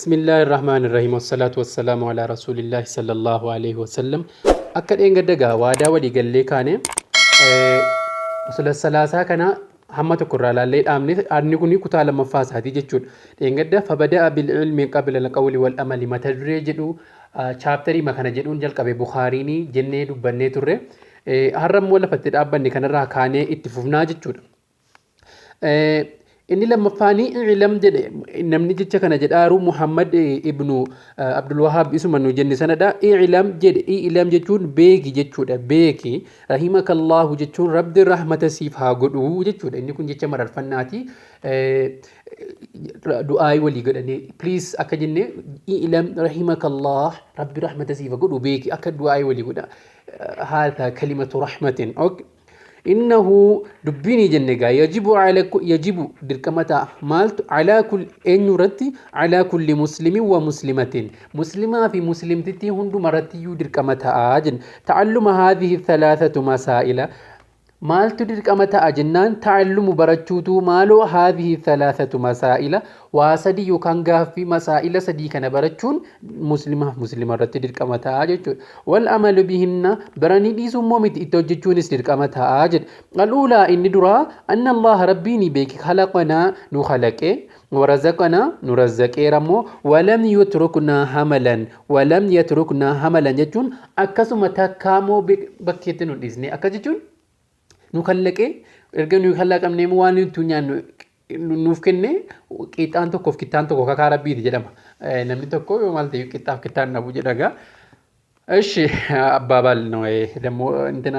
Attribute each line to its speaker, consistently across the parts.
Speaker 1: Bismillaahi Rahmaani Rahiim. Wassalaatu wassalaamu alaa Rasuulillaahi sallallahu alaihi wasallam. Akka dheengadda gaa waadaa walii gallee kaane, salaasaa kana hamma tokko irraa laallee dhaabne. Inni kun kutaa lammaffaa isaatii jechuudha. Dheengadda "فبدأ بالعلم قبل القول والعمل" mata duree jedhu, chapterii kana jedhuun jalqabe Bukaariinii jennee dubbannee turre. Har'a immoo lafatti dhaabbanne kanarraa kaanee itti fufnaa jechuudha. Inni lammaffaanii "اعلم" jedhe. Namni jecha kana jedhaaru Muhammad ibnu Abdul Wahaab isuma nu jenne sanadha. "اعلم" jedhe. "اعلم" jechuun beeki jechuudha. Beeki. "رحمك الله" jechuun Rabbi rahmata siif haa godhu jechuudha. Inni kun jecha mararfannaati. Du'aayii walii godhanii please akka jenne, "اعلم رحمك الله", Rabbi rahmata siif haa godhu, beeki akka du'aayii walii godha. هذا كلمة رحمة. Okay. إنه dubbiinii jenne gaa يجب على يجب dirqama ta'a. Maaltu? على كل, eenyu irratti? على كل مسلم ومسلمة, muslimaa fi muslimtittii hunduma irratti iyyuu dirqama ta'a jenne. تعلم هذه الثلاثة مسائل. Maaltu dirqama ta'a jennaan, تعلم barachuutu maaloo, هذه الثلاثة مسائل, waa sadii yookaan gaaffii masaa'ila sadii kana barachuun muslimaaf muslima irratti dirqama ta'a jechuudha. والعمل بهن, baranii dhiisuu immoo miti, itti hojjechuunis dirqama ta'a jedha. الأولى, inni duraa, أن الله, rabbiin beeki, خلقنا, nu khalaqe, ورزقنا, nu razzaqeera immoo, ولم يتركنا هملا. ولم يتركنا هملا jechuun akkasuma takkaamoo bakkeetti nu dhiisne. Akka jechuun nu kallaqee, erga nu kallaqamnee waan nuti nyaannu nuuf kenne. Qixxaan tokkoof kittaan tokko kakaa Rabbiiti jedhama. Namni tokko yoo maal ta'e qixxaaf kittaan dhabu jedha gaa. እሺ አባባል ነው ደግሞ እንትና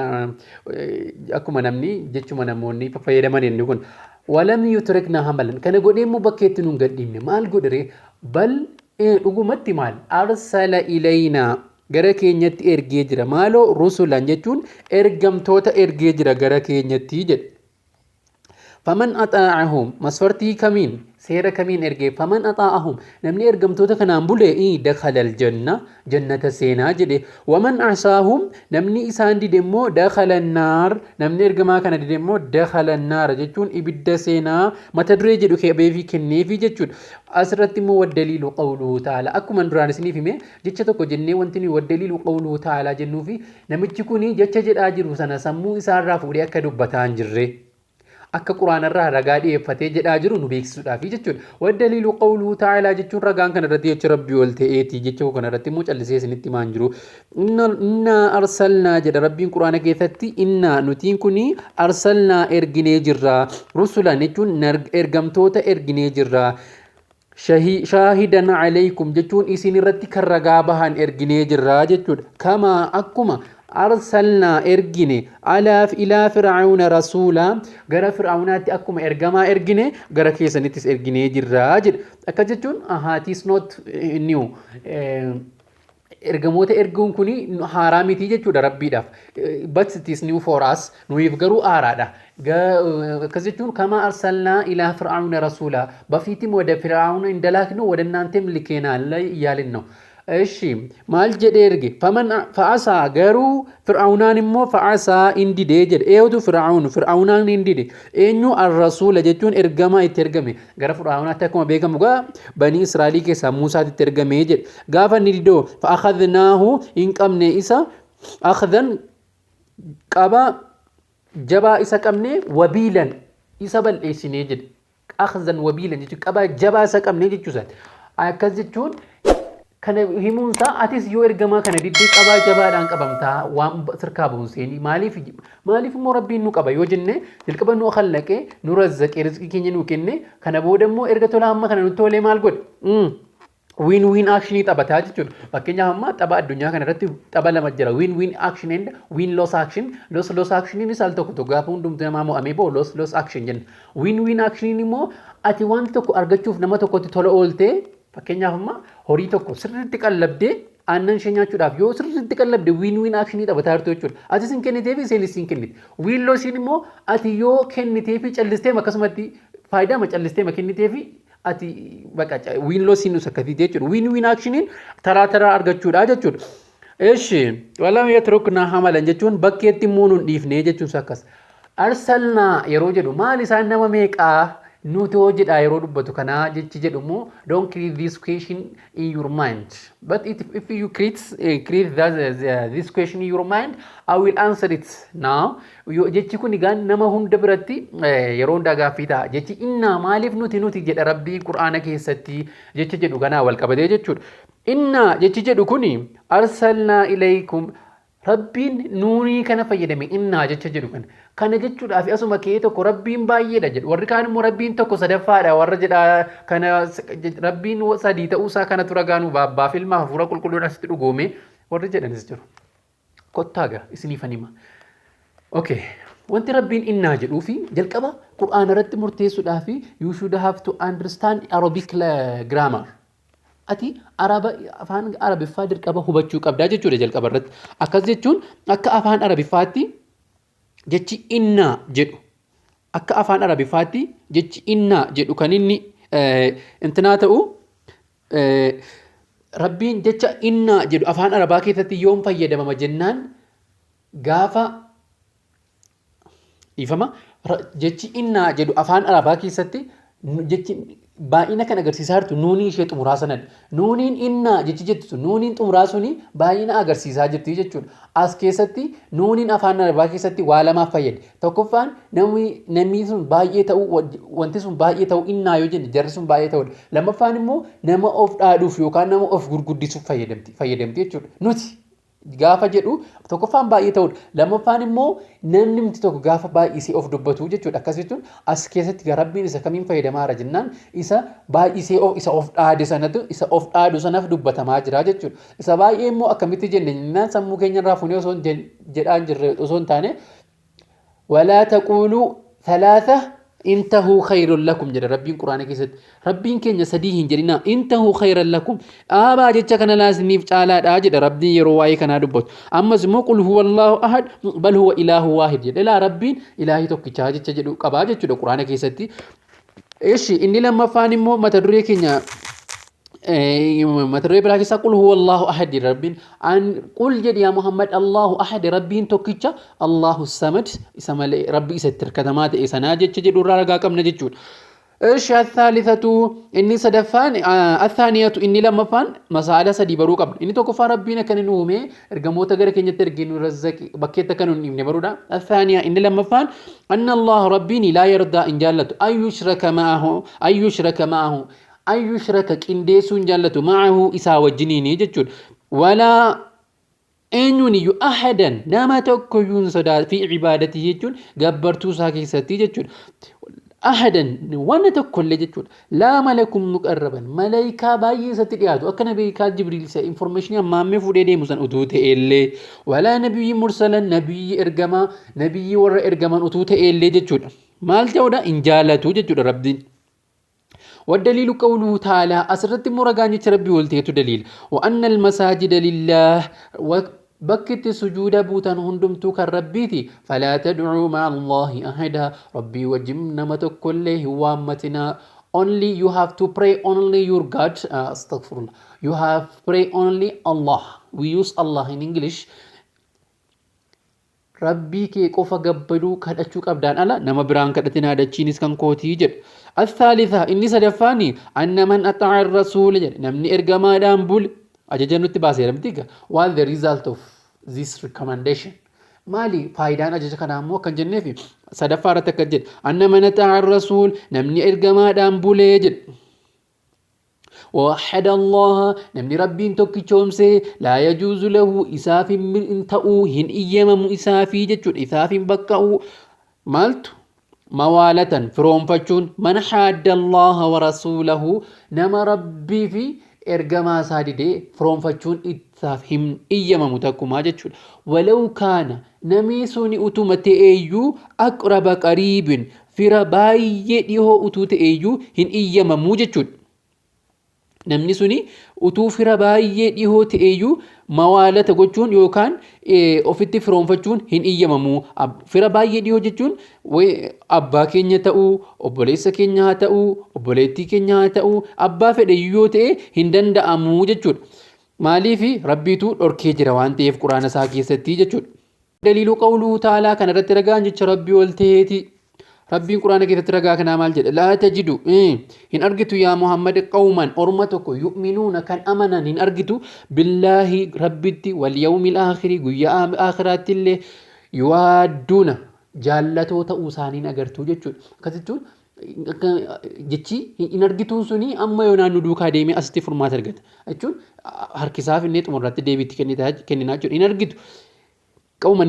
Speaker 1: akkuma namni jechuma namoonni fayyadaman inni kun. ولم يتركنا هملا kana godhee immoo bakkeetti nuun gadhiifne. Maal godhere? بل, dhugumatti maal, أرسل إلينا, gara keenyatti ergee jira. Maaloo? رسلا jechuun ergamtoota ergee jira gara keenyatti jedhe. فمن أطاعهم, masfartii kamiin, seera kamiin ergee? فمن أطاعهم, namni ergamtoota kanaan bule, دخل الجنة, jannata seenaa jedhe. ومن عصاهم, namni isaan dide immoo, دخل النار, namni ergamaa kana dide immoo, دخل النار jechuun ibidda seenaa mata duree jedhu beefii kenneefi jechuudha. Asirratti immoo والدليل قوله تعالى. Akkuma duraan isiniif hime, jecha tokko jennee wanti nuyi والدليل قوله تعالى jennuufi namichi kun jecha jedhaa jiru sana sammuu isaarraa fuudhee akka dubbataa hin jirre, akka quraanarraa ragaa dhiyeeffatee jedhaa jiru nu beeksisuudhaafi jechuudha. والدليل قوله تعالى jechuun ragaan kana irratti jecha Rabbii ol ta'eeti. Jecha kana irratti immoo callisee isinitti himaan jiru. "إنا أرسلنا" jedha Rabbiin quraana keessatti. "إنا", nutiin kuni, "أرسلنا", erginee jirra. "رسلا" jechuun ergamtoota erginee jirra. "شاهدا عليكم" jechuun isin irratti kan ragaa bahan erginee jirra jechuudha. كما, akkuma, أرسلنا, ergine, alaaf إلى فرعون رسولا, gara fir'aawunaatti akkuma ergamaa ergine gara keessanittis erginee jirra jedha. Akka jechuun it is not new. Ergamoota erguun kun haaraa miti jechuudha Rabbiidhaaf. But it is new for us. Nuyiif garuu haaraadha. Akkas jechuun كما أرسلنا إلى فرعون رسولا, በፊትም ወደ ፊርዓውን እንደላክነው ወደ እናንተም ልኬናል እያልን ነው። እሺ maal jedhee erge? فمن فعصى, garuu fir'aawnaan immoo, فعصى, in didee jedhe. Eenyutu? فرعون. Fir'aawnaan in dide. Eenyu? الرسول jechuun ergamaa itti ergame. Gara fir'aawnaatti akkuma beekamu gaa banii Israa'elii keessaa Muusaatti itti ergame jedhe. Gaafa inni didoo, فأخذناه, hin qabne isa, أخذا, qaba jabaa isa qabne, وبيلا, isa bal'eessinee jedhe. أخذا وبيلا jechuun qaba jabaa isa qabne jechuusaati. Akkas jechuun kana himuunsaa atis yoo ergamaa kana diddee qabaa jabaadhaan qabamtaa, waan sirkaa bahuun seenii. Maaliif? Maaliif immoo Rabbiin nu qaba yoo jenne, jalqaba nu khallaqee, nu razzaqee, rizqii keenya nu kenne. Kana booda immoo erga tola hamma kana nutti tolee maal godhe? Win win actionii taphataa jechuudha. Fakkeenyaaf amma tapha addunyaa kana irratti tapha lama jira. Win win action and win loss action. Loss loss actioniin al tokko tokko gaafa hundumtu namaa mo'amee ba'u loss loss action jenna. Win win actioniin immoo ati wanti tokko argachuuf nama tokkotti tola ooltee, fakkeenyaaf amma horii tokko sirriitti qallabdee aannan ishee nyaachuudhaaf yoo sirriitti qallabde, win win actionii taphataa jirtu jechuudha. Ati sin kenniteefi, isheenis sin kennite. Win lossiin immoo ati yoo kenniteefi callisteema akkasumatti faayidaa ma callisteema kenniteefi ati baqa win lossiin nus akkasiiti jechuudha. Win win actioniin taraa taraa argachuudha jechuudha. እሺ ولم يتركنا هملا jechuun bakkeetti immoo nun dhiifne jechuun akkas. أرسلنا yeroo jedhu maal isaan nama meeqaa? Nuti hoo jedhaa yeroo dubbatu kanaa jechi jedhu immoo, don't create this question in your mind. But if you create this question in your mind, I will answer it now. Jechi kun egaa nama hunda biratti yeroo hundaa gaaffii ta'a. Jechi innaa maaliif nuti nuti jedha Rabbii Qur'aana keessatti jecha jedhu kanaa wal qabatee jechuudha. Innaa jechi jedhu kuni arsalnaa ilaykum, Rabbiin nuunii kana fayyadame innaa jecha jedhu kana. Kana jechuudhaaf asuma kee tokko Rabbiin baay'eedha jedhu. Warri kaan immoo Rabbiin tokko sadaffaadha warra jedha. Kana Rabbiin sadii ta'uusaa kanatu ragaa nu abbaa fi ilmaa hafuura qulqulluudhaan asitti dhugoome warri jedhanis jiru. Kottaa gaa isiniifan hima. Okay. Wanti Rabbiin innaa jedhuu fi jalqaba Qur'aana irratti murteessuudhaaf, you should have to understand Arabic grammar. Ati Araba, afaan Arabiffaa dirqama hubachuu qabdaa jechuudha jalqaba irratti. Akkas jechuun akka afaan Arabiffaatti jechi innaa jedhu, akka afaan Arabiffaatti jechi innaa jedhu kan inni intinaa ta'u, Rabbiin jecha innaa jedhu afaan Arabaa keessatti yoom fayyadamama jennaan, gaafa dhiifama, jechi innaa jedhu afaan Arabaa keessatti jechi baay'ina kan agarsiisaa jirtu nuunii ishee xumuraa sanadha. Nuuniin innaa jechi jettu sun, nuuniin xumuraa suni baay'ina agarsiisaa jirti jechuudha. As keessatti nuuniin afaan Arabaa keessatti waa lamaaf fayyadi. Tokkoffaan namni sun baay'ee ta'uu, wanti sun baay'ee ta'uu, innaa yoo jenne jarri sun baay'ee ta'uudha. Lammaffaan immoo nama of dhaadhuuf yookaan nama of gurguddisuuf fayyadamti jechuudha. Nuti gaafa jedhu tokkoffaan baay'ee ta'uudha. Lammaffaan immoo namni miti tokko gaafa baay'isee of dubbatu jechuudha. Akkas jechuun as keessatti Rabbiin isa kamiin fayyadamaa jira jennaan, isa baay'isee isa of dhaade sanatu, isa of dhaadu sanaaf dubbatamaa jira jechuudha. Isa baay'ee immoo akkamitti jenne jennaan, sammuu keenya irraa fuunee osoo jedhaa hin jirre osoo hin taane, walaa taquuluu thalaatha intahuu khayrun lakum jedha Rabbiin Quraana keessatti. Rabbiin keenya sadii hin jedhina, intahuu khayran lakum, dhaabaa jecha kana laasiniif caalaadha jedha Rabbiin yeroo waa'ee kanaa dubbatu. Ammas immoo qul huwa Allahu ahad bal huwa ilaahu waahid jedha. Ilaa Rabbiin ilaahii tokkichaa jecha jedhu qabaa jechuudha Quraana keessatti. Ishi inni lammaffaan immoo mata duree keenya mata duree biraa keessaa qul huwa Allahu ahad jedha Rabbiin. An qul jedhi yaa Muhammad, Allahu ahad, Rabbiin tokkicha, Allahu samad, isa malee Rabbi isa itti hirkatamaa ta'e sanaa jecha jedhu irraa ragaa qabna jechuudha. Ishi atthaalithatu, inni sadaffaan, athaaniyatu, inni lammaffaan, masaala sadii baruu qabna. Inni tokkoffaan Rabbiin akka inni uume, ergamoota gara keenyatti ergee nu razzaqi, bakkeetti akka nu hin dhiifne baruudha. Athaaniya, inni lammaffaan, anna Allah, Rabbiin, laa yardaa, hin jaallatu, an yushraka ma'ahu, an yushraka ma'ahu, an yushraka, qindeessuu hin jaallatu, ma'ahu, isaa wajjiniini jechuudha. Walaa eenyuun iyyuu, ahadan, nama tokko iyyuu hin sodaa, fi cibaadatii jechuun gabbartuu isaa keessatti jechuudha. Ahadan, wanna tokko illee jechuudha. Laa malakum muqarraban, malaayikaa baay'ee isatti dhiyaatu akka nabiikaa Jibriil isa information ammaammee fuudhee deemu san utuu ta'e illee, walaa nabiyyi mursalan, nabiyyi ergamaa, nabiyyi warra ergaman utuu ta'e illee jechuudha. Maal ta'uudha? Hin jaallatu jechuudha Rabbiin. والدليل قوله تعالى، أسرت مرغان ربي ولتيت دليل، وأن المساجد لله، bakki sujuuda buutan hundumtuu kan Rabbiiti، فلا تدعوا مع الله أحدا، Rabbii wajjin nama tokkollee hin waammatinaa. Only you have to pray only your God. Astaghfirullah, you have pray only Allah. We use Allah in English. Rabbii kee qofa gabbaruu, kadhachuu qabdaan ala nama biraan kadhatinaa, dachiinis kan kootii jedha. الثالثة، inni sadaffaani, أن من أطاع الرسول jedhe, namni ergamaadhaan bule, ajaja nutti baaseera miti egaa. What the result of this recommendation? Maali faayidaan ajaja kanaa immoo akkan jenneefi, sadaffaa irratti akkas jedhe, أن من أطاع الرسول, namni ergamaadhaan bulee jedhe, ووحد الله, namni Rabbiin tokkichoomsee, لا يجوز له, isaaf hin ta'uu, hin iyyamamu isaafii jechuudha, isaaf hin baqqa'u. Maaltu? موالة, firoonfachuun, من حاد الله ورسوله, nama Rabbii fi ergamaa isaa didee firoonfachuun isaaf hin iyyamamu takkumaa jechuudha. ولو كان, namni suni utuma ta'eeyyuu, أقرب قريب, fira baay'ee dhihoo utuu ta'eeyyuu hin iyyamamuu jechuudha. Namni suni utuu fira baay'ee dhihoo ta'eeyyuu mawaalata gochuun yookaan ofitti firoonfachuun hin iyyamamu. Fira baay'ee dhihoo jechuun abbaa keenya ta'uu, obboleessa keenya haa ta'uu, obboleettii keenya haa ta'uu, abbaa fedhe yoo ta'e hin danda'amu jechuudha. Maaliif? Rabbiitu dhorkee jira waan ta'eef Quraana isaa keessatti jechuudha. دليل قوله تعالى, kana irratti ragaan jecha Rabbii ol ta'eeti. Rabbiin Qur'aana keessatti ragaa kanaa maal jedha? Laa tajidu, hin argitu yaa Muhammad, qawman, orma tokko, yu'minuuna, kan amanan hin argitu, billaahi, Rabbitti, wal yawmil aakhiri, guyyaa aakhiraatti illee, yuwaadduuna, jaallatoo ta'uu isaanii hin agartu jechuudha. Akkas jechuun jechi hin argituun suni amma yoo naannoo duukaa deemee asitti furmaata argata jechuun harkisaaf inni xumurratti deebiitti kenninaa jechuudha. Hin argitu. Qawman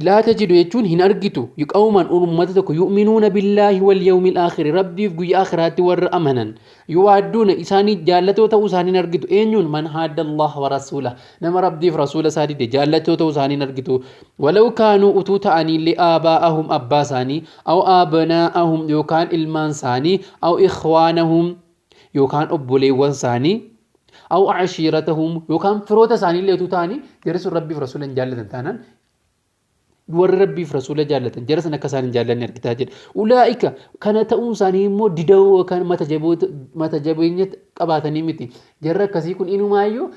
Speaker 1: laa tajidu jechuun hin argitu, qawman, ummata tokko, yu'minuuna billaahi wal yawmil aakhiri, Rabbiif guyyaa aakhiraatti warra amanan, yuwaadduuna, isaanii jaallatoo ta'uu isaanii hin argitu. Eenyuun? Man haadda Allah wa rasuula, nama Rabbiif rasuula isaa dide jaallatoo ta'uu isaanii hin argitu. Walaw kaanuu, utuu ta'aniillee, aabaa'ahum, abbaa isaanii, aw aabnaa'ahum, yookaan ilmaan isaanii, aw ikhwaanahum, yookaan obboleewwan isaanii, aw ashiiratahum, yookaan firoota isaanii illee utuu ta'anii, jarri sun Rabbiif rasuula hin jaallatan taanaan, warri Rabbiif rasuula jaallatan jara sana akka isaan hin jaallanne argitaa jedha. Ulaa'ika, kana ta'uun isaanii immoo dida'uu yookaan mata jabeenya qabaatanii miti. Jarri akkasii kun inumaayyuu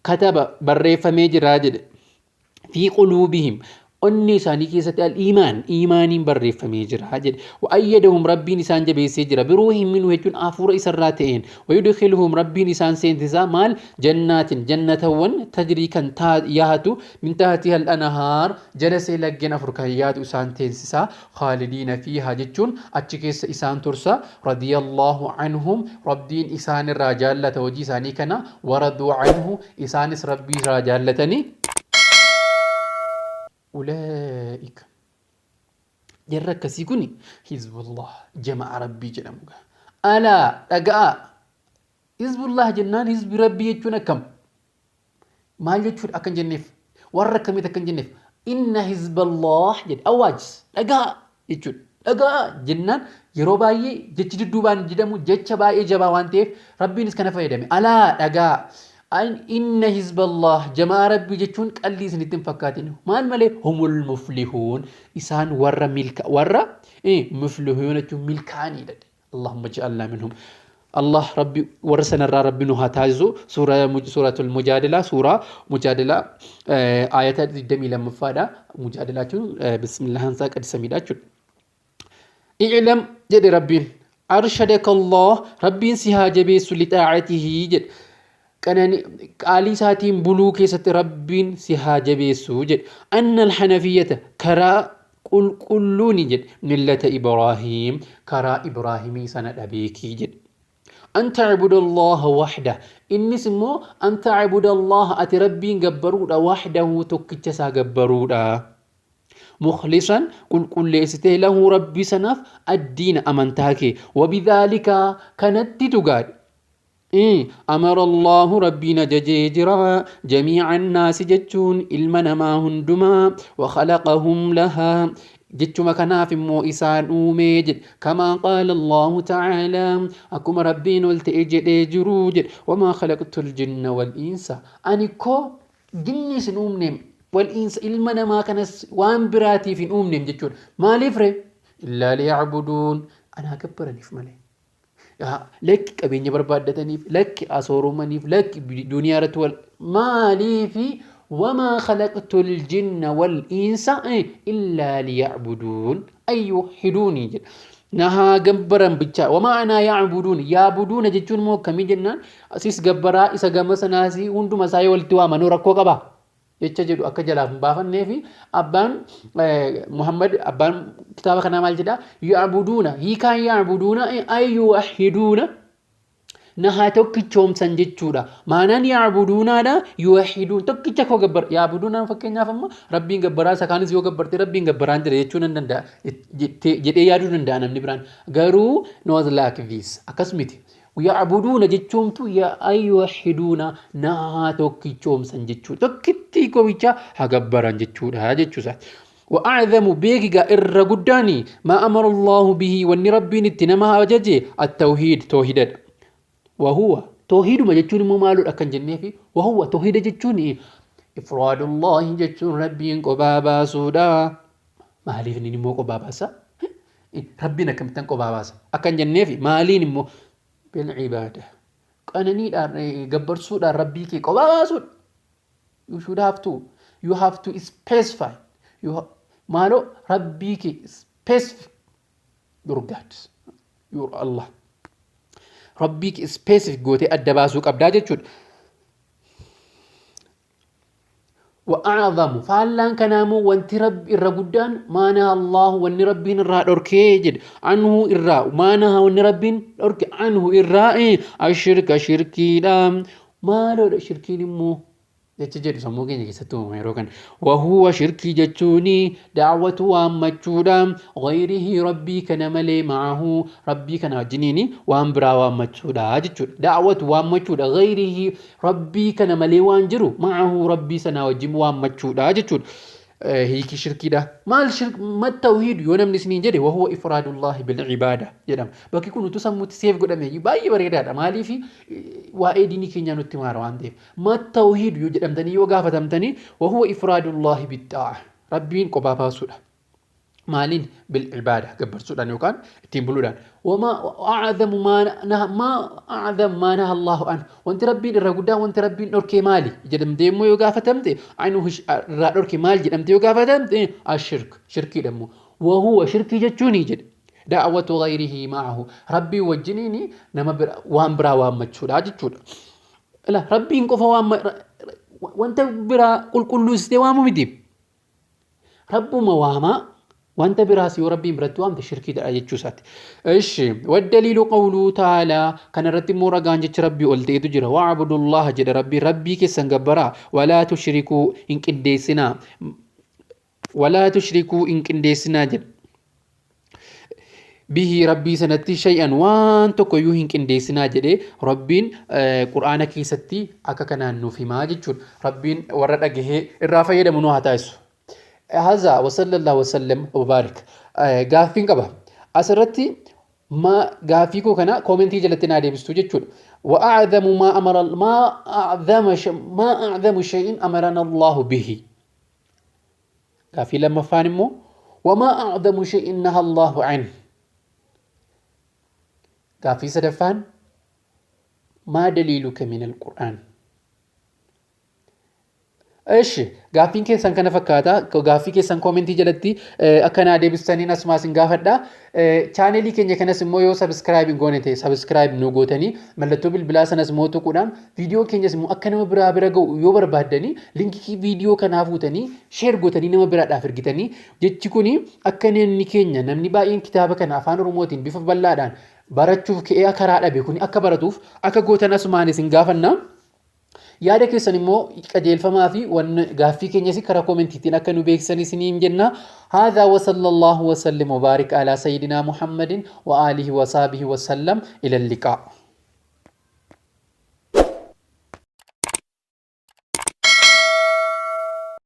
Speaker 1: kataba, barreeffamee jira jedhe. Fi quluubihim, onnee isaanii keessatti, al-iimaan, iimaaniin barreeffamee jira jedhe. Wa'ayyadahum, Rabbiin isaan jabeessee jira, biruuhin minhu jechuun hafuura isarraa ta'een. Wayudkhiluhum, Rabbiin isaan seensisaa maal? Jannaatin, jannatawwan, tajrii, kan yaatu, min tahtiha al-anhaar, jala see laggeen afur kan yaatu isaan teensisaa. Khaalidiina fiihaa jechuun achi keessa isaan tursa. Radiyallahu anhum, Rabbiin isaan irraa jaallata hojii isaanii kana. Waraduu anhu, isaanis Rabbii irraa jaallatanii. Ulaa'ika, jarri akkasii kun, hizbullah, jama'a Rabbii jedhamu. Alaa, dhaga'a, hizbullah jennaan hizbi Rabbii jechuun akkam, maal jechuudha akkan jenneef, warra akkamitti akkan jenneef, inna hizballah jedhe. Awaaj, dhaga'a jechuudha. Dhaga'a jennaan yeroo baay'ee jechi dudduubaan jedhamu jecha baay'ee jabaa waan ta'eef Rabbiinis kana fayyadame. Alaa, dhaga'a, inna hizballah, jamaa Rabbii jechuun qallii isinitti hin fakkaatin. Maal malee? Humul muflihuun, isaan warra milka, warra muflihuun jechuun milkaa'aniidha. Allahumma ja'alnaa minhum. Allah Rabbi warra sanarraa Rabbi nu haa taasisu. Suuratul Mujaadilaa, suuraa Mujaadilaa, ayata 22ffaadha. Mujaadilaa jechuun bismillahan isaa qadi samiidha jechuudha. I'lam jedhe Rabbiin. Arshadaka Allah, Rabbiin si haa jabeessu, lixaa'atihi jedhe. Qanani qaalii isaatiin buluu keessatti Rabbiin si haa jabeessu jedhe. Anna alhanafiyyata, karaa qulqulluuni jedhe, millata Ibraahiim, karaa Ibraahimii sana dhabeekii jedhe. An ta'buda Allaha wahda, innis immoo an ta'buda Allaha, ati Rabbiin gabbaruudha, wahdahu, tokkicha isaa gabbaruudha. Mukhlisan, qulqulleessitee, lahu, Rabbii sanaaf, addiina, amantaa kee. Wabidhaalika, kanatti tugaadhe. Amara Allahu, Rabbiin ajajee jira, jamiica annaasi jechuun ilma namaa hundumaa, wa khalaqahum lahaa, jechuma kanaaf immoo isaan uumee jedhe. Kamaa qaala Allahu ta'aalaa, akkuma Rabbiin ol ta'e jedhee jiru jedhe: wamaa khalaqtul jinna wal insa, ani koo jinniis hin uumneem, wal insa, ilma namaa kanas waan biraatiif hin uumneem jechuudha. Maaliif ree? Illaa liya'buduun, anaa gabbaraniif malee. Lakki qabeenya barbaaddataniif, lakki asooromaniif, lakki duniyaa irratti wal maaliifi. Wamaa khalaqtul jinna wal insa illaa liya'buduun, ay yuwahhiduuni jedha. Nahaa gabbaran bichaa. Wamaa anaa ya'buduun, yaabuduuna jechuun immoo akkamii jennaan, asis gabbaraa isa gama sanaasii hunduma isaa yoo walitti waamanuu rakkoo qabaa jecha jedhu akka jalaaf hin baafannee fi abbaan Muhammad, abbaan kitaaba kanaa maal jedha? Ya'buduuna, hiikaan ya'buduuna ay yuwahhiduuna, nahaa tokkichoomsan jechuudha. Maanaan ya'buduunaadha yuwahhiduun, tokkicha koo gabbar. Ya'buduunaan fakkeenyaaf amma Rabbiin gabbaraa isa kaanis yoo gabbarte Rabbiin gabbaraan jira jechuu nan danda'a jedhee yaaduu danda'a namni biraan. Garuu not like this, akkas miti. Ya'buduuna jechuumtu yuwahhiduuna, nahaa tokkichoomsan jechuudha. Tokkittii kobicha haa gabbaran jechuudha jechuusaati. وأعظم, beeki gaa, irra guddaani, ما أمر الله به, wanni Rabbiin itti nama ajaje, التوحيد, toohidadha. وهو, toohiduma jechuun immoo maaludha kan jenneefi, وهو, toohida jechuun, إفراد الله jechuun Rabbiin qobaa baasuudha. Maaliif inni immoo qobaa baasa? Rabbiin akkamittan qobaa baasa? Akkan jenneefi maaliin immoo? بالعبادة, qananiidhaan gabbarsuudhaan Rabbii kee qobaa baasuudha. You should have to, you have to specify. You maaloo Rabbii kee Specific your God, your Allah. Rabbii specific gootee adda baasuu qabdaa jechuudha. Wa'a'zamu faallaan kanaa immoo wanti rabbi irra guddaan maanaha Allahu wanni rabbiin irraa dhorkee jedhe anhu irraa maanaha wanni rabbiin dhorke anhu irraa ashirka shirkiidha maaloodha shirkiin immoo jecha jedhu sammuu keenya keessatti uumama yeroo kana. Wahuwa shirkii jechuun daawwatu waammachuudha. Ghayrihii rabbii kana malee ma'ahu rabbii kana wajjiniin waan biraa waammachuudha jechuudha. Daawwatu waammachuudha. Ghayrihii rabbii kana malee waan jiru ma'ahu rabbii sanaa wajjin waammachuudha jechuudha. Hiiki shirkiidha. Maal shirk mat tawhiid yoo namni isiniin jedhe wahuwa ifraadullaahi bil ibaada jedhama. Bakki kun utuu sammuutti seef godhame baay'ee bareedaadha. Maaliif waa'ee diinii keenyaa nutti maara waan ta'eef. Mat tawhiid yoo jedhamtanii yoo gaafatamtanii wahuwa ifraadullaahi bixxaa'a. Rabbiin qophaa baasuudha. Maaliin bil ibaada gabbarsuudhaan yookaan ittiin buluudhaan. Wamaa a'zamu maa naha maa a'zam maa naha Allahu an. Wanti Rabbiin irra guddaa wanti Rabbiin dhorkee maali jedhamtee immoo yoo gaafatamte anhu irraa dhorke maal jedhamtee yoo gaafatamte ashirk shirkiidha immoo. Wahuwa shirkii jechuuni jedhe. Da'watu ghayrihi ma'ahu. Rabbii wajjiniin nama bira waan biraa waammachuudha jechuudha. Ila Rabbiin qofa waan wanta biraa qulqulluusitee waamu miti. Rabbuma waamaa wanta biraas yoo Rabbiin biratti waamte shirkiidha jechuu isaati. Ishi waddaliilu qawluu ta'aalaa kana irratti immoo ragaan jecha Rabbii ol ta'etu jira. Wa'budullaha jedha Rabbii Rabbii keessan gabbaraa walaa tushrikuu hin qindeessinaa. Walaa tushrikuu hin qindeessinaa jedha. Bihi Rabbii sanatti shay'an waan tokko iyyuu hin qindeessinaa jedhee Rabbiin Qur'aana keessatti akka kanaan nuuf himaa jechuudha. Rabbiin warra dhagahee irraa fayyadamu nu haa taasisu. Hazaa wasallallahu wasallam wabaarik. Gaaffiin qaba. Asirratti ma gaaffii koo kana koomentii jalatti naa deebistu jechuudha. Wa'a'zamu maa amara maa a'zama maa a'zamu shay'in amarana Allahu bihi. Gaaffii lammaffaan immoo wamaa a'zamu shay'in naha Allahu an. Gaaffii sadaffaan maa daliiluka min al-Qur'aan. Eshi gaaffiin keessan kana fakkaata. Gaaffii keessan koomentii jalatti akka naa deebistaniin asumaa isin gaafadha. Chaaneelii keenya kanas immoo yoo sabiskiraayib hin goone ta'e sabiskiraayib nu gootanii mallattoo bilbilaa sanas immoo tuquudhaan viidiyoo keenyas immoo akka nama biraa bira ga'u yoo barbaaddanii linkii viidiyoo kanaa fuutanii sheer gootanii nama biraadhaaf ergitanii jechi kuni akka namni keenya namni baay'een kitaaba kana afaan Oromootiin bifa bal'aadhaan barachuuf ka'ee karaa dhabe kuni akka baratuuf akka gootan asumaan isin gaafanna. Yaada keessan immoo qajeelfamaa fi gaaffii keenyas karaa koomentiitiin akka nu beeksisan isiniin jenna. Haadhaa wa sallallahu wa sallim wa baarik alaa sayyidinaa Muhammadin wa aalihi wa sahbihi wa sallam ila liqaa.